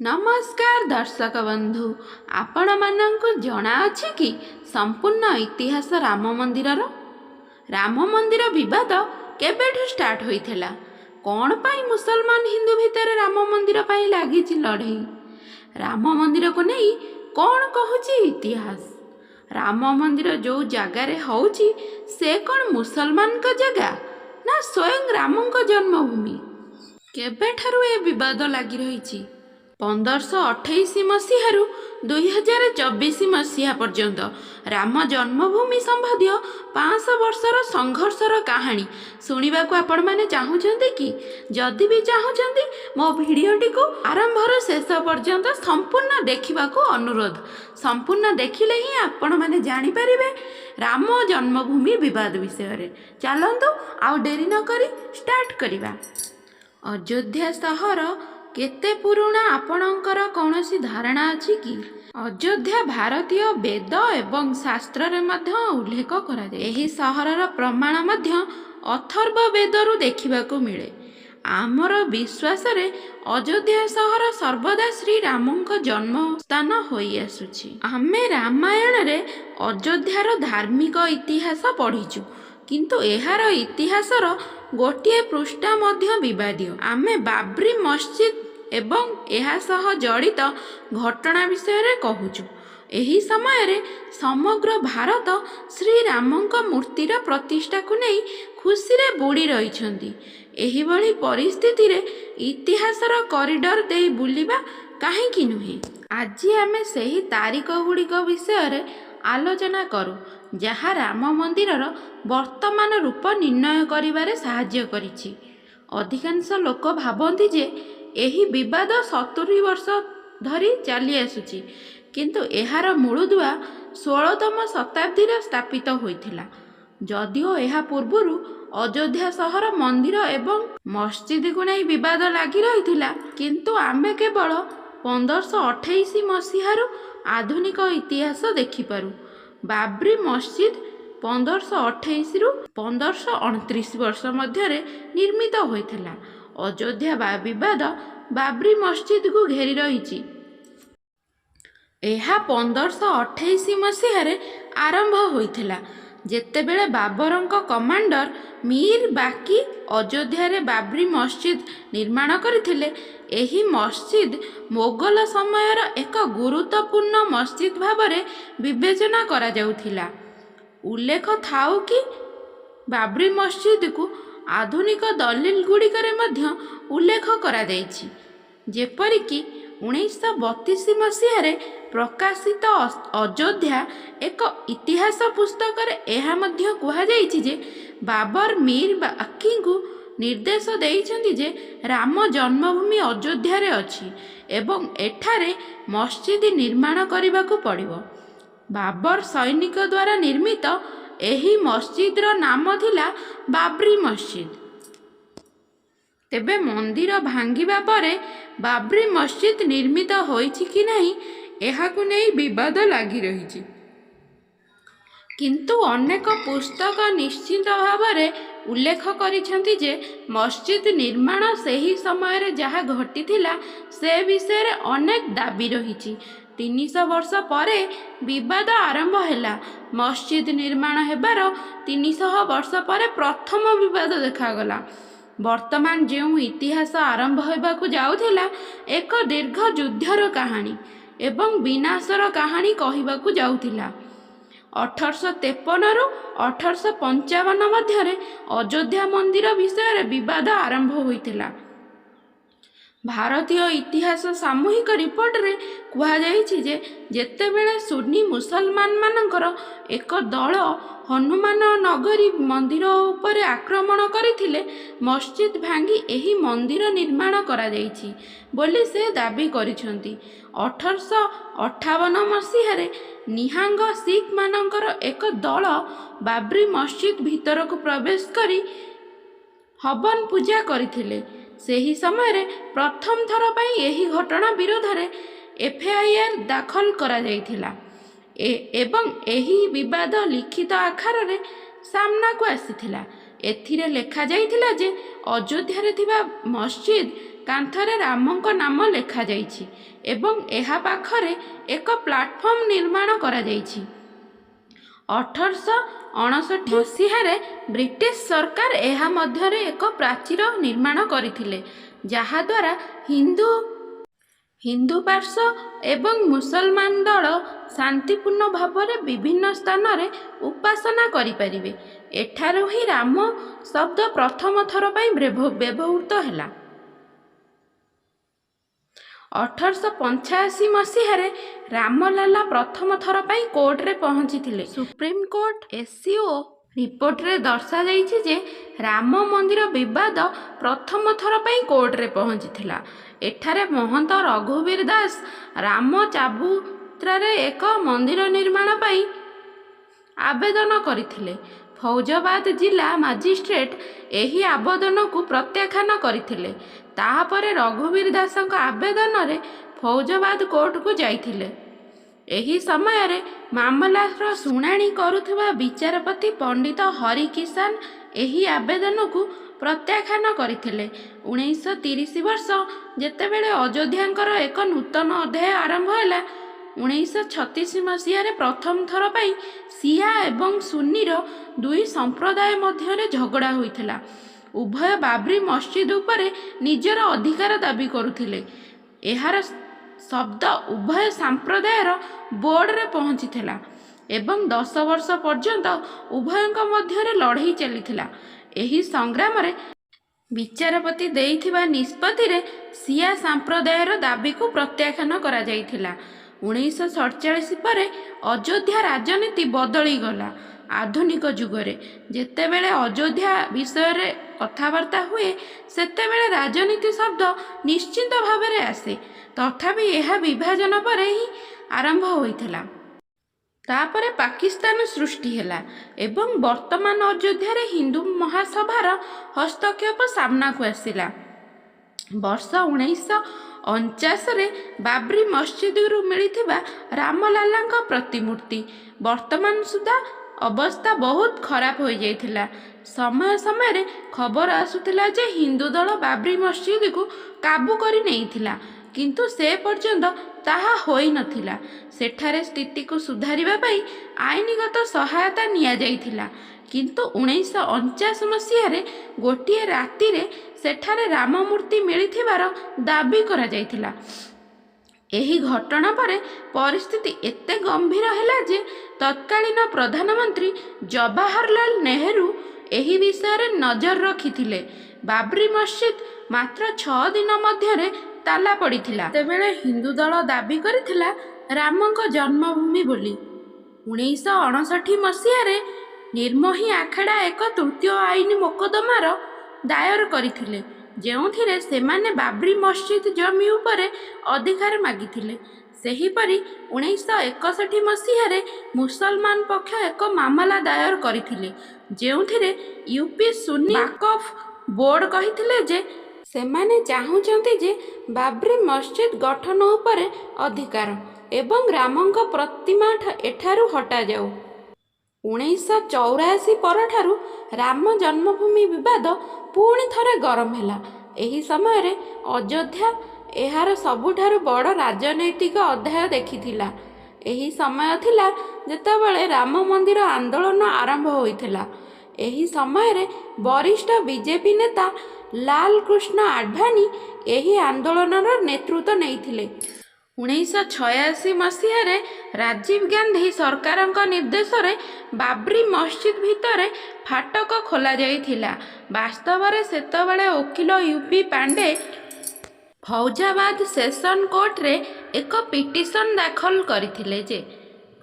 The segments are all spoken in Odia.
ନମସ୍କାର ଦର୍ଶକ ବନ୍ଧୁ, ଆପଣମାନଙ୍କୁ ଜଣାଅଛି କି ସମ୍ପୂର୍ଣ୍ଣ ଇତିହାସ ରାମ ମନ୍ଦିରର? ରାମ ମନ୍ଦିର ବିବାଦ କେବେଠୁ ଷ୍ଟାର୍ଟ ହୋଇଥିଲା? କ'ଣ ପାଇଁ ମୁସଲମାନ ହିନ୍ଦୁ ଭିତରେ ରାମ ମନ୍ଦିର ପାଇଁ ଲାଗିଛି ଲଢ଼େଇ? ରାମ ମନ୍ଦିରକୁ ନେଇ କ'ଣ କହୁଛି ଇତିହାସ? ରାମ ମନ୍ଦିର ଯେଉଁ ଜାଗାରେ ହେଉଛି, ସେ କ'ଣ ମୁସଲମାନଙ୍କ ଜାଗା ନା ସ୍ୱୟଂ ରାମଙ୍କ ଜନ୍ମଭୂମି? କେବେଠାରୁ ଏ ବିବାଦ ଲାଗି ରହିଛି? 1528 ମସିହାରୁ 2024 ମସିହା ପର୍ଯ୍ୟନ୍ତ ରାମ ଜନ୍ମଭୂମି ସମ୍ବନ୍ଧୀୟ 500 ବର୍ଷର ସଂଘର୍ଷର କାହାଣୀ ଶୁଣିବାକୁ ଆପଣମାନେ ଚାହୁଁଛନ୍ତି କି? ଯଦି ବି ଚାହୁଁଛନ୍ତି, ମୋ ଭିଡ଼ିଓଟିକୁ ଆରମ୍ଭରୁ ଶେଷ ପର୍ଯ୍ୟନ୍ତ ସମ୍ପୂର୍ଣ୍ଣ ଦେଖିବାକୁ ଅନୁରୋଧ। ସମ୍ପୂର୍ଣ୍ଣ ଦେଖିଲେ ହିଁ ଆପଣମାନେ ଜାଣିପାରିବେ ରାମ ଜନ୍ମଭୂମି ବିବାଦ ବିଷୟରେ। ଚାଲନ୍ତୁ, ଆଉ ଡେରି ନକରି ଷ୍ଟାର୍ଟ କରିବା। ଅଯୋଧ୍ୟା ସହର କେତେ ପୁରୁଣା, ଆପଣଙ୍କର କୌଣସି ଧାରଣା ଅଛି କି? ଅଯୋଧ୍ୟା ଭାରତୀୟ ବେଦ ଏବଂ ଶାସ୍ତ୍ରରେ ମଧ୍ୟ ଉଲ୍ଲେଖ କରାଯାଏ। ଏହି ସହରର ପ୍ରମାଣ ମଧ୍ୟ ଅଥର୍ବ ବେଦରୁ ଦେଖିବାକୁ ମିଳେ। ଆମର ବିଶ୍ୱାସରେ ଅଯୋଧ୍ୟା ସହର ସର୍ବଦା ଶ୍ରୀରାମଙ୍କ ଜନ୍ମସ୍ଥାନ ହୋଇଆସୁଛି। ଆମେ ରାମାୟଣରେ ଅଯୋଧ୍ୟାର ଧାର୍ମିକ ଇତିହାସ ପଢ଼ିଛୁ, କିନ୍ତୁ ଏହାର ଇତିହାସର ଗୋଟିଏ ପୃଷ୍ଠା ମଧ୍ୟ ବିବାଦୀୟ। ଆମେ ବାବ୍ରି ମସଜିଦ ଏବଂ ଏହା ସହ ଜଡ଼ିତ ଘଟଣା ବିଷୟରେ କହୁଛୁ। ଏହି ସମୟରେ ସମଗ୍ର ଭାରତ ଶ୍ରୀରାମଙ୍କ ମୂର୍ତ୍ତିର ପ୍ରତିଷ୍ଠାକୁ ନେଇ ଖୁସିରେ ବୁଡ଼ି ରହିଛନ୍ତି। ଏହିଭଳି ପରିସ୍ଥିତିରେ ଇତିହାସର କରିଡର ଦେଇ ବୁଲିବା କାହିଁକି ନୁହେଁ? ଆଜି ଆମେ ସେହି ତାରିଖଗୁଡ଼ିକ ବିଷୟରେ ଆଲୋଚନା କରୁ, ଯାହା ରାମ ମନ୍ଦିରର ବର୍ତ୍ତମାନ ରୂପ ନିର୍ଣ୍ଣୟ କରିବାରେ ସାହାଯ୍ୟ କରିଛି। ଅଧିକାଂଶ ଲୋକ ଭାବନ୍ତି ଯେ ଏହି ବିବାଦ 70 ବର୍ଷ ଧରି ଚାଲିଆସୁଛି, କିନ୍ତୁ ଏହାର ମୂଳଦୁଆ 16ତମ ଶତାବ୍ଦୀରେ ସ୍ଥାପିତ ହୋଇଥିଲା। ଯଦିଓ ଏହା ପୂର୍ବରୁ ଅଯୋଧ୍ୟା ସହର ମନ୍ଦିର ଏବଂ ମସଜିଦକୁ ନେଇ ବିବାଦ ଲାଗି ରହିଥିଲା, କିନ୍ତୁ ଆମେ କେବଳ 1528 ମସିହାରୁ ଆଧୁନିକ ଇତିହାସ ଦେଖିପାରୁ। ବାବ୍ରି ମସଜିଦ 1528ରୁ 1529 ବର୍ଷ ମଧ୍ୟରେ ନିର୍ମିତ ହୋଇଥିଲା। ଅଯୋଧ୍ୟା ବିବାଦ ବାବ୍ରି ମସଜିଦକୁ ଘେରି ରହିଛି। ଏହା 1528 ମସିହାରେ ଆରମ୍ଭ ହୋଇଥିଲା, ଯେତେବେଳେ ବାବରଙ୍କ କମାଣ୍ଡର ମୀର ବାକି ଅଯୋଧ୍ୟାରେ ବାବ୍ରି ମସଜିଦ ନିର୍ମାଣ କରିଥିଲେ। ଏହି ମସଜିଦ ମୋଗଲ ସମୟର ଏକ ଗୁରୁତ୍ୱପୂର୍ଣ୍ଣ ମସଜିଦ ଭାବରେ ବିବେଚନା କରାଯାଉଥିଲା। ଉଲ୍ଲେଖ ଥାଉ କି ବାବ୍ରି ମସଜିଦକୁ ଆଧୁନିକ ଦଲିଲଗୁଡ଼ିକରେ ମଧ୍ୟ ଉଲ୍ଲେଖ କରାଯାଇଛି, ଯେପରିକି 1932 ମସିହାରେ ପ୍ରକାଶିତ ଅଯୋଧ୍ୟା ଏକ ଇତିହାସ ପୁସ୍ତକରେ। ଏହା ମଧ୍ୟ କୁହାଯାଇଛି ଯେ ବାବର ମୀର ବାକିଙ୍କୁ ନିର୍ଦ୍ଦେଶ ଦେଇଛନ୍ତି ଯେ ରାମ ଜନ୍ମଭୂମି ଅଯୋଧ୍ୟାରେ ଅଛି ଏବଂ ଏଠାରେ ମସଜିଦ ନିର୍ମାଣ କରିବାକୁ ପଡ଼ିବ। ବାବର ସୈନିକ ଦ୍ୱାରା ନିର୍ମିତ ଏହି ମସଜିଦର ନାମ ଥିଲା ବାବ୍ରି ମସଜିଦ। ତେବେ ମନ୍ଦିର ଭାଙ୍ଗିବା ପରେ ବାବ୍ରି ମସଜିଦ ନିର୍ମିତ ହୋଇଛି କି ନାହିଁ, ଏହାକୁ ନେଇ ବିବାଦ ଲାଗି ରହିଛି। କିନ୍ତୁ ଅନେକ ପୁସ୍ତକ ନିଶ୍ଚିତ ଭାବରେ ଉଲ୍ଲେଖ କରିଛନ୍ତି ଯେ ମସଜିଦ ନିର୍ମାଣ ସେହି ସମୟରେ ଯାହା ଘଟିଥିଲା, ସେ ବିଷୟରେ ଅନେକ ଦାବି ରହିଛି। 300 ବର୍ଷ ପରେ ବିବାଦ ଆରମ୍ଭ ହେଲା। ମସଜିଦ ନିର୍ମାଣ ହେବାର 300 ବର୍ଷ ପରେ ପ୍ରଥମ ବିବାଦ ଦେଖାଗଲା। ବର୍ତ୍ତମାନ ଯେଉଁ ଇତିହାସ ଆରମ୍ଭ ହେବାକୁ ଯାଉଥିଲା, ଏକ ଦୀର୍ଘ ଯୁଦ୍ଧର କାହାଣୀ ଏବଂ ବିନାଶର କାହାଣୀ କହିବାକୁ ଯାଉଥିଲା। 1853ରୁ 1855 ମଧ୍ୟରେ ଅଯୋଧ୍ୟା ମନ୍ଦିର ବିଷୟରେ ବିବାଦ ଆରମ୍ଭ ହୋଇଥିଲା। ଭାରତୀୟ ଇତିହାସ ସାମୂହିକ ରିପୋର୍ଟରେ କୁହାଯାଇଛି ଯେ ଯେତେବେଳେ ସୁନ୍ନି ମୁସଲମାନମାନଙ୍କର ଏକ ଦଳ ହନୁମାନ ନଗରୀ ମନ୍ଦିର ଉପରେ ଆକ୍ରମଣ କରିଥିଲେ, ମସଜିଦ ଭାଙ୍ଗି ଏହି ମନ୍ଦିର ନିର୍ମାଣ କରାଯାଇଛି ବୋଲି ସେ ଦାବି କରିଛନ୍ତି। 1858 ମସିହାରେ ନିହାଙ୍ଗ ଶିଖମାନଙ୍କର ଏକ ଦଳ ବାବ୍ରି ମସଜିଦ ଭିତରକୁ ପ୍ରବେଶ କରି ହବନ ପୂଜା କରିଥିଲେ। ସେହି ସମୟରେ ପ୍ରଥମ ଥର ପାଇଁ ଏହି ଘଟଣା ବିରୋଧରେ ଏଫଆଇଆର ଦାଖଲ କରାଯାଇଥିଲା ଏବଂ ଏହି ବିବାଦ ଲିଖିତ ଆକାରରେ ସାମ୍ନାକୁ ଆସିଥିଲା। ଏଥିରେ ଲେଖାଯାଇଥିଲା ଯେ ଅଯୋଧ୍ୟାରେ ଥିବା ମସଜିଦ କାନ୍ଥରେ ରାମଙ୍କ ନାମ ଲେଖାଯାଇଛି ଏବଂ ଏହା ପାଖରେ ଏକ ପ୍ଲାଟଫର୍ମ ନିର୍ମାଣ କରାଯାଇଛି। 1859 ମସିହାରେ ବ୍ରିଟିଶ ସରକାର ଏହା ମଧ୍ୟରେ ଏକ ପ୍ରାଚୀର ନିର୍ମାଣ କରିଥିଲେ, ଯାହାଦ୍ୱାରା ହିନ୍ଦୁ ପାର୍ଶ୍ୱ ଏବଂ ମୁସଲମାନ ଦଳ ଶାନ୍ତିପୂର୍ଣ୍ଣ ଭାବରେ ବିଭିନ୍ନ ସ୍ଥାନରେ ଉପାସନା କରିପାରିବେ। ଏଠାରୁ ହିଁ ରାମ ଶବ୍ଦ ପ୍ରଥମ ଥର ପାଇଁ ବ୍ୟବହୃତ ହେଲା। 1885 ମସିହାରେ ରାମଲାଲା ପ୍ରଥମ ଥର ପାଇଁ କୋର୍ଟରେ ପହଞ୍ଚିଥିଲେ। ସୁପ୍ରିମକୋର୍ଟ ଏସସିଓ ରିପୋର୍ଟରେ ଦର୍ଶାଯାଇଛି ଯେ ରାମ ମନ୍ଦିର ବିବାଦ ପ୍ରଥମ ଥର ପାଇଁ କୋର୍ଟରେ ପହଞ୍ଚିଥିଲା। ଏଠାରେ ମହନ୍ତ ରଘୁବୀର ଦାସ ରାମ ଚାବୁତ୍ରାରେ ଏକ ମନ୍ଦିର ନିର୍ମାଣ ପାଇଁ ଆବେଦନ କରିଥିଲେ। ଫୈଜାବାଦ ଜିଲ୍ଲା ମାଜିଷ୍ଟ୍ରେଟ୍ ଏହି ଆବେଦନକୁ ପ୍ରତ୍ୟାଖ୍ୟାନ କରିଥିଲେ। ତାହାପରେ ରଘୁବୀର ଦାସଙ୍କ ଆବେଦନରେ ଫୈଜାବାଦ କୋର୍ଟକୁ ଯାଇଥିଲେ। ଏହି ସମୟରେ ମାମଲାର ଶୁଣାଣି କରୁଥିବା ବିଚାରପତି ପଣ୍ଡିତ ହରି କିଶାନ ଏହି ଆବେଦନକୁ ପ୍ରତ୍ୟାଖ୍ୟାନ କରିଥିଲେ। 1930 ବର୍ଷ, ଯେତେବେଳେ ଅଯୋଧ୍ୟାଙ୍କର ଏକ ନୂତନ ଅଧ୍ୟାୟ ଆରମ୍ଭ ହେଲା। 1936 ମସିହାରେ ପ୍ରଥମ ଥର ପାଇଁ ଶିଆ ଏବଂ ସୁନ୍ନିର ଦୁଇ ସମ୍ପ୍ରଦାୟ ମଧ୍ୟରେ ଝଗଡ଼ା ହୋଇଥିଲା। ଉଭୟ ବାବ୍ରି ମସଜିଦ ଉପରେ ନିଜର ଅଧିକାର ଦାବି କରୁଥିଲେ। ଏହାର ଶବ୍ଦ ଉଭୟ ସମ୍ପ୍ରଦାୟର ବୋର୍ଡରେ ପହଞ୍ଚିଥିଲା ଏବଂ 10 ବର୍ଷ ପର୍ଯ୍ୟନ୍ତ ଉଭୟଙ୍କ ମଧ୍ୟରେ ଲଢ଼େଇ ଚାଲିଥିଲା। ଏହି ସଂଗ୍ରାମରେ ବିଚାରପତି ଦେଇଥିବା ନିଷ୍ପତ୍ତିରେ ଶିଆ ସମ୍ପ୍ରଦାୟର ଦାବିକୁ ପ୍ରତ୍ୟାଖ୍ୟାନ କରାଯାଇଥିଲା। 1947 ପରେ ଅଯୋଧ୍ୟା ରାଜନୀତି ବଦଳିଗଲା। ଆଧୁନିକ ଯୁଗରେ ଯେତେବେଳେ ଅଯୋଧ୍ୟା ବିଷୟରେ କଥାବାର୍ତ୍ତା ହୁଏ, ସେତେବେଳେ ରାଜନୀତି ଶବ୍ଦ ନିଶ୍ଚିତ ଭାବରେ ଆସେ। ତଥାପି ଏହା ବିଭାଜନ ପରେ ହିଁ ଆରମ୍ଭ ହୋଇଥିଲା। ତାପରେ ପାକିସ୍ତାନ ସୃଷ୍ଟି ହେଲା ଏବଂ ବର୍ତ୍ତମାନ ଅଯୋଧ୍ୟାରେ ହିନ୍ଦୁ ମହାସଭାର ହସ୍ତକ୍ଷେପ ସାମ୍ନାକୁ ଆସିଲା। ବର୍ଷ 1949ରେ ବାବ୍ରି ମସଜିଦରୁ ମିଳିଥିବା ରାମଲାଲାଙ୍କ ପ୍ରତିମୂର୍ତ୍ତି। ବର୍ତ୍ତମାନ ସୁଦ୍ଧା ଅବସ୍ଥା ବହୁତ ଖରାପ ହୋଇଯାଇଥିଲା। ସମୟ ସମୟରେ ଖବର ଆସୁଥିଲା ଯେ ହିନ୍ଦୁ ଦଳ ବାବ୍ରି ମସଜିଦକୁ କାବୁ କରି ନେଇଥିଲା, କିନ୍ତୁ ସେ ପର୍ଯ୍ୟନ୍ତ ତାହା ହୋଇନଥିଲା। ସେଠାରେ ସ୍ଥିତିକୁ ସୁଧାରିବା ପାଇଁ ଆଇନଗତ ସହାୟତା ନିଆଯାଇଥିଲା, କିନ୍ତୁ 1949 ମସିହାରେ ଗୋଟିଏ ରାତିରେ ସେଠାରେ ରାମ ମୂର୍ତ୍ତି ମିଳିଥିବାର ଦାବି କରାଯାଇଥିଲା। ଏହି ଘଟଣା ପରେ ପରିସ୍ଥିତି ଏତେ ଗମ୍ଭୀର ହେଲା ଯେ ତତ୍କାଳୀନ ପ୍ରଧାନମନ୍ତ୍ରୀ ଜବାହରଲାଲ ନେହେରୁ ଏହି ବିଷୟରେ ନଜର ରଖିଥିଲେ। ବାବ୍ରି ମସଜିଦ ମାତ୍ର 6 ଦିନ ମଧ୍ୟରେ ତାଲା ପଡ଼ିଥିଲା, ସେତେବେଳେ ହିନ୍ଦୁ ଦଳ ଦାବି କରିଥିଲା ରାମଙ୍କ ଜନ୍ମଭୂମି ବୋଲି। 1959 ମସିହାରେ ନିର୍ମୋହୀ ଆଖଡ଼ା ଏକ ତୃତୀୟ ଆଇନ ମୋକଦ୍ଦମାର ଦାୟର କରିଥିଲେ, ଯେଉଁଥିରେ ସେମାନେ ବାବ୍ରି ମସଜିଦ ଜମି ଉପରେ ଅଧିକାର ମାଗିଥିଲେ। ସେହିପରି 1961 ମସିହାରେ ମୁସଲମାନ ପକ୍ଷ ଏକ ମାମଲା ଦାୟର କରିଥିଲେ, ଯେଉଁଥିରେ ୟୁପି ସୁନ୍ନି ୱାକଫ ବୋର୍ଡ କହିଥିଲେ ଯେ ସେମାନେ ଚାହୁଁଛନ୍ତି ଯେ ବାବ୍ରି ମସଜିଦ ଗଠନ ଉପରେ ଅଧିକାର ଏବଂ ରାମଙ୍କ ପ୍ରତିମା ଏଠାରୁ ହଟାଯାଉ। 1984 ପରଠାରୁ ରାମ ଜନ୍ମଭୂମି ବିବାଦ ପୁଣି ଥରେ ଗରମ ହେଲା। ଏହି ସମୟରେ ଅଯୋଧ୍ୟା ଏହାର ସବୁଠାରୁ ବଡ଼ ରାଜନୈତିକ ଅଧ୍ୟାୟ ଦେଖିଥିଲା। ଏହି ସମୟ ଥିଲା ଯେତେବେଳେ ରାମ ମନ୍ଦିର ଆନ୍ଦୋଳନ ଆରମ୍ଭ ହୋଇଥିଲା। ଏହି ସମୟରେ ବରିଷ୍ଠ ବିଜେପି ନେତା ଲାଲ କୃଷ୍ଣ ଆଡଭାନୀ ଏହି ଆନ୍ଦୋଳନର ନେତୃତ୍ୱ ନେଇଥିଲେ। 1986 ମସିହାରେ ରାଜୀବ ଗାନ୍ଧୀ ସରକାରଙ୍କ ନିର୍ଦ୍ଦେଶରେ ବାବ୍ରି ମସଜିଦ ଭିତରେ ଫାଟକ ଖୋଲାଯାଇଥିଲା। ବାସ୍ତବରେ ସେତେବେଳେ ଓକିଲ ୟୁପି ପାଣ୍ଡେ ଫୈଜାବାଦ ସେସନ କୋର୍ଟରେ ଏକ ପିଟିସନ ଦାଖଲ କରିଥିଲେ ଯେ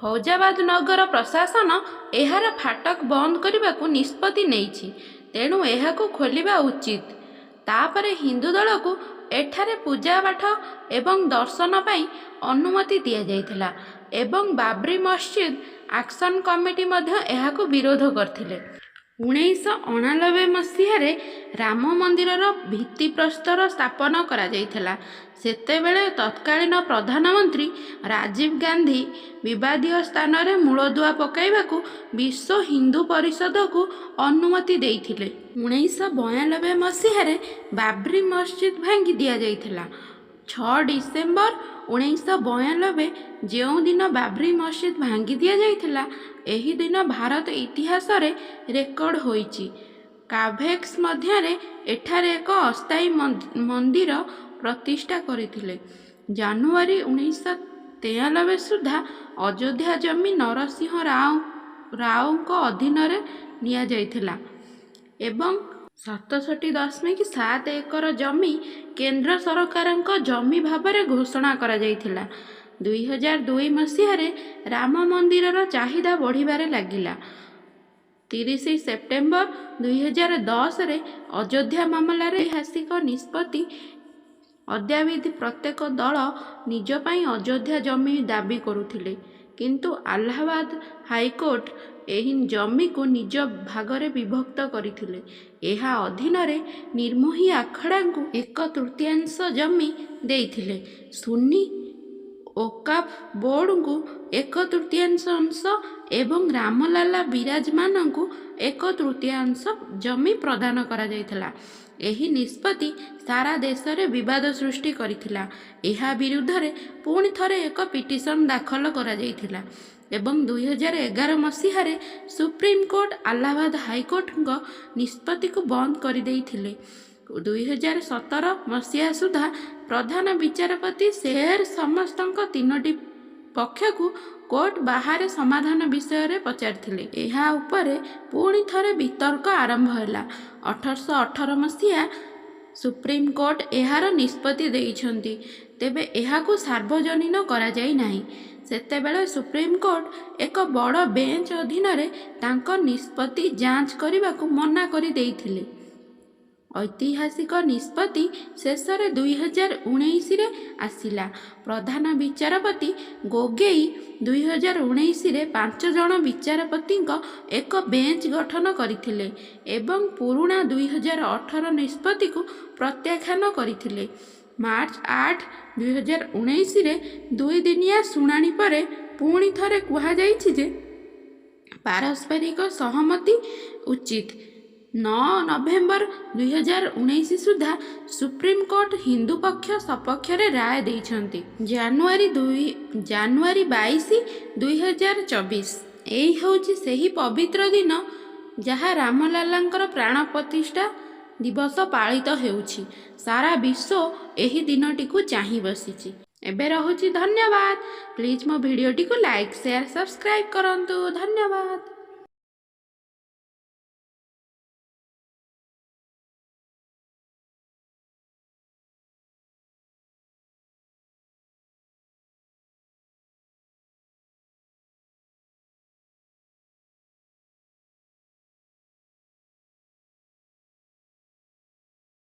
ଫୈଜାବାଦ ନଗର ପ୍ରଶାସନ ଏହାର ଫାଟକ ବନ୍ଦ କରିବାକୁ ନିଷ୍ପତ୍ତି ନେଇଛି, ତେଣୁ ଏହାକୁ ଖୋଲିବା ଉଚିତ। ତାପରେ ହିନ୍ଦୁ ଦଳକୁ ଏଠାରେ ପୂଜାପାଠ ଏବଂ ଦର୍ଶନ ପାଇଁ ଅନୁମତି ଦିଆଯାଇଥିଲା ଏବଂ ବାବ୍ରି ମସଜିଦ ଆକ୍ସନ କମିଟି ମଧ୍ୟ ଏହାକୁ ବିରୋଧ କରିଥିଲେ। 1989 ମସିହାରେ ରାମ ମନ୍ଦିରର ଭିତ୍ତିପ୍ରସ୍ତର ସ୍ଥାପନ କରାଯାଇଥିଲା। ସେତେବେଳେ ତତ୍କାଳୀନ ପ୍ରଧାନମନ୍ତ୍ରୀ ରାଜୀବ ଗାନ୍ଧୀ ବିବାଦୀୟ ସ୍ଥାନରେ ମୂଳଦୁଆ ପକାଇବାକୁ ବିଶ୍ୱ ହିନ୍ଦୁ ପରିଷଦକୁ ଅନୁମତି ଦେଇଥିଲେ। 1992 ମସିହାରେ ବାବ୍ରି ମସଜିଦ ଭାଙ୍ଗି ଦିଆଯାଇଥିଲା। 6 ଡିସେମ୍ବର 1992, ଯେଉଁଦିନ ବାବ୍ରି ମସଜିଦ ଭାଙ୍ଗି ଦିଆଯାଇଥିଲା, ଏହି ଦିନ ଭାରତ ଇତିହାସରେ ରେକର୍ଡ ହୋଇଛି। କାରସେବକ ମଧ୍ୟରେ ଏଠାରେ ଏକ ଅସ୍ଥାୟୀ ମନ୍ଦିର ପ୍ରତିଷ୍ଠା କରିଥିଲେ। ଜାନୁଆରୀ 1993 ସୁଦ୍ଧା ଅଯୋଧ୍ୟା ଜମି ନରସିଂହ ରାଓଙ୍କ ଅଧୀନରେ ନିଆଯାଇଥିଲା ଏବଂ 67.7 ଏକର ଜମି କେନ୍ଦ୍ର ସରକାରଙ୍କ ଜମି ଭାବରେ ଘୋଷଣା କରାଯାଇଥିଲା। 2002 ମସିହାରେ ରାମ ମନ୍ଦିରର ଚାହିଦା ବଢ଼ିବାରେ ଲାଗିଲା। 30 ସେପ୍ଟେମ୍ବର 2010ରେ ଅଯୋଧ୍ୟା ମାମଲାରେ ଐତିହାସିକ ନିଷ୍ପତ୍ତି। ଅଦ୍ୟାବଧି ପ୍ରତ୍ୟେକ ଦଳ ନିଜ ପାଇଁ ଅଯୋଧ୍ୟା ଜମି ଦାବି କରୁଥିଲେ, କିନ୍ତୁ ଆହ୍ଲାବାଦ ହାଇକୋର୍ଟ ଏହି ଜମିକୁ ନିଜ ଭାଗରେ ବିଭକ୍ତ କରିଥିଲେ। ଏହା ଅଧୀନରେ ନିର୍ମୋହି ଆଖଡ଼ାଙ୍କୁ ଏକ ତୃତୀୟାଂଶ ଜମି ଦେଇଥିଲେ, ସୁନ୍ନି ଓ୍ୱାକଫ ବୋର୍ଡଙ୍କୁ ଏକ ତୃତୀୟାଂଶ ଅଂଶ ଏବଂ ରାମଲାଲା ବିରାଜମାନଙ୍କୁ ଏକ ତୃତୀୟାଂଶ ଜମି ପ୍ରଦାନ କରାଯାଇଥିଲା। ଏହି ନିଷ୍ପତ୍ତି ସାରା ଦେଶରେ ବିବାଦ ସୃଷ୍ଟି କରିଥିଲା। ଏହା ବିରୁଦ୍ଧରେ ପୁଣି ଥରେ ଏକ ପିଟିସନ ଦାଖଲ କରାଯାଇଥିଲା ଏବଂ 2011 ମସିହାରେ ସୁପ୍ରିମକୋର୍ଟ ଆହ୍ଲାବାଦ ହାଇକୋର୍ଟଙ୍କ ନିଷ୍ପତ୍ତିକୁ ବନ୍ଦ କରିଦେଇଥିଲେ। 2017 ମସିହା ସୁଦ୍ଧା ପ୍ରଧାନ ବିଚାରପତି ସେହର ସମସ୍ତ ତିନୋଟି ପକ୍ଷକୁ କୋର୍ଟ ବାହାରେ ସମାଧାନ ବିଷୟରେ ପଚାରିଥିଲେ। ଏହା ଉପରେ ପୁଣି ଥରେ ବିତର୍କ ଆରମ୍ଭ ହେଲା। 1818 ମସିହା ସୁପ୍ରିମକୋର୍ଟ ଏହାର ନିଷ୍ପତ୍ତି ଦେଇଛନ୍ତି, ତେବେ ଏହାକୁ ସାର୍ବଜନୀନ କରାଯାଇ ନାହିଁ। ସେତେବେଳେ ସୁପ୍ରିମକୋର୍ଟ ଏକ ବଡ଼ ବେଞ୍ଚ ଅଧୀନରେ ତାଙ୍କ ନିଷ୍ପତ୍ତି ଯାଞ୍ଚ କରିବାକୁ ମନା କରିଦେଇଥିଲେ। ଐତିହାସିକ ନିଷ୍ପତ୍ତି ଶେଷରେ 2019ରେ ଆସିଲା। ପ୍ରଧାନ ବିଚାରପତି ଗୋଗୋଇ 2019ରେ ପାଞ୍ଚ ଜଣ ବିଚାରପତିଙ୍କ ଏକ ବେଞ୍ଚ ଗଠନ କରିଥିଲେ ଏବଂ ପୁରୁଣା 2018 ନିଷ୍ପତ୍ତିକୁ ପ୍ରତ୍ୟାଖ୍ୟାନ କରିଥିଲେ। ମାର୍ଚ୍ଚ 8, 2019ରେ 2 ଦିନିଆ ଶୁଣାଣି ପରେ ପୁଣି ଥରେ କୁହାଯାଇଛି ଯେ ପାରସ୍ପରିକ ସହମତି ଉଚିତ। 9 ନଭେମ୍ବର 2019 ସୁଦ୍ଧା ସୁପ୍ରିମକୋର୍ଟ ହିନ୍ଦୁ ପକ୍ଷ ସପକ୍ଷରେ ରାୟ ଦେଇଛନ୍ତି। ଜାନୁଆରୀ 2, ଜାନୁଆରୀ 22, 2024, ଏଇ ହେଉଛି ସେହି ପବିତ୍ର ଦିନ ଯାହା ରାମଲାଲାଙ୍କର ପ୍ରାଣ ପ୍ରତିଷ୍ଠା ଦିବସ ପାଳିତ ହେଉଛି। ସାରା ବିଶ୍ୱ ଏହି ଦିନଟିକୁ ଚାହିଁ ବସିଛି। ଏବେ ରହୁଛି, ଧନ୍ୟବାଦ। ପ୍ଲିଜ୍ ମୋ ଭିଡ଼ିଓଟିକୁ ଲାଇକ୍, ସେୟାର, ସବସ୍କ୍ରାଇବ୍ କରନ୍ତୁ। ଧନ୍ୟବାଦ।